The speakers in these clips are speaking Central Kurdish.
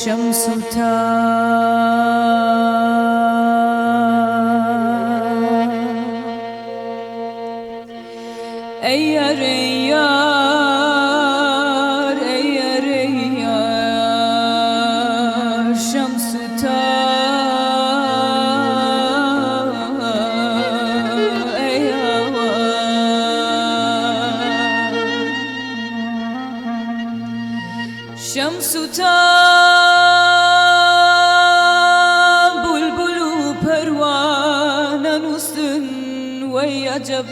شەمس و تا ئەی ئەرێ یار ئەی ئەرێ یار شەمس و تا ئەی هاوار شەمس و تا بولبول و پەروانە نووسن وەی عەجەب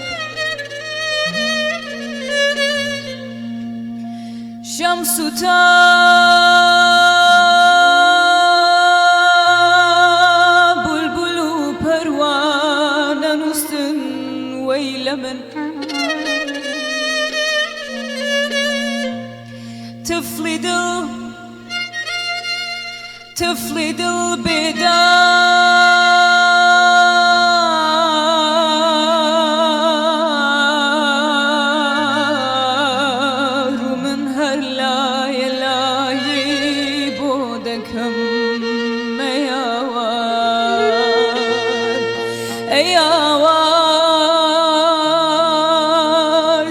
شەمس و تا بولبول و پەروانە نووسن وەی لە من تفلی دڵ تفلی دڵ بێدار و من هەر لایە لایەی بۆ دەکەم ئەیاوار ئەیاوار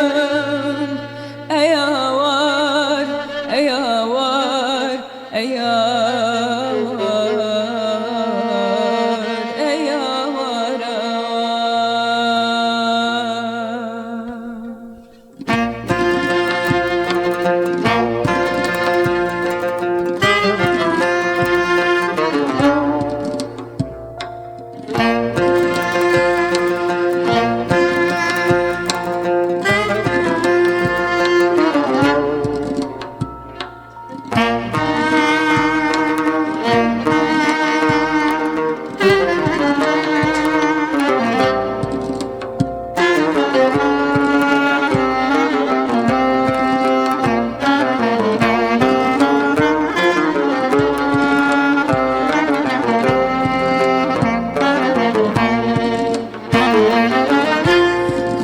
زاڵم ئەیاوار ئەیاوار ئەیاوار ئەیاوارە.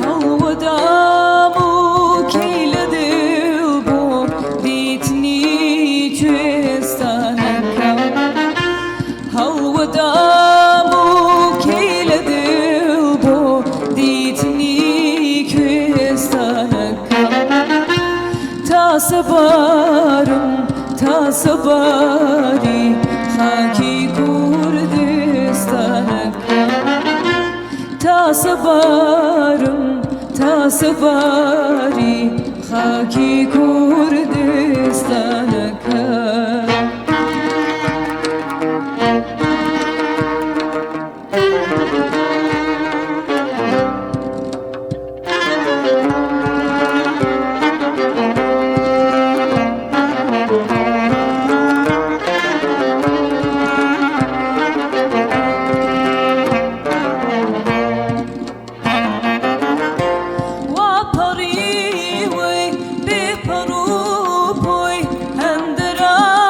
هەڵوەدام و کەی لە دڵ بۆ دیتنی کوێستانەکەم هەڵوەدام و کەی لە دڵ بۆ دیتنی کوێستانەکەم تا سەبارم تا سەباری خاکی کوردستانەکەم تا سەبارم تا سەباری خاکی کوردستانەکەم. وا پەڕیوەی بێ پەڕ و پۆی هەندەرانم.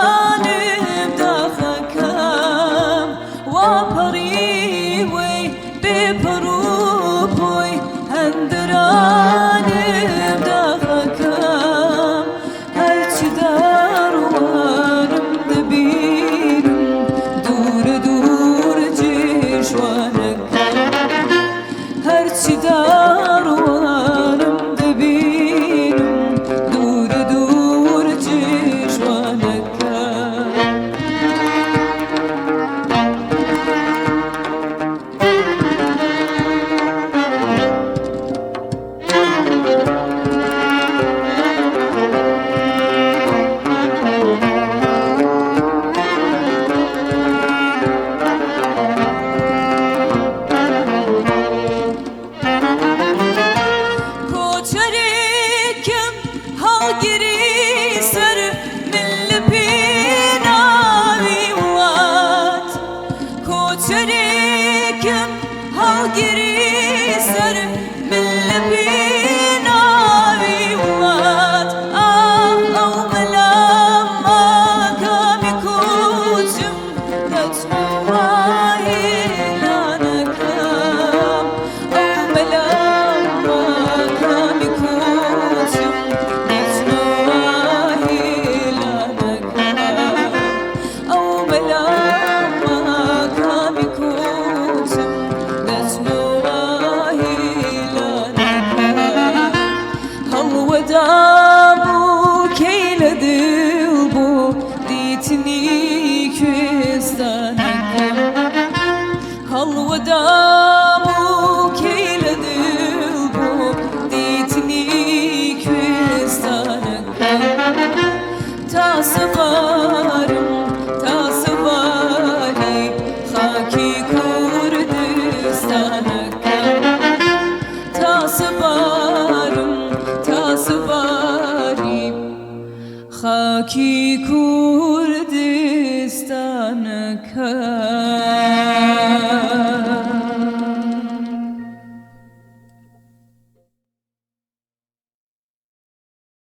خاکی کوردستانەکەم.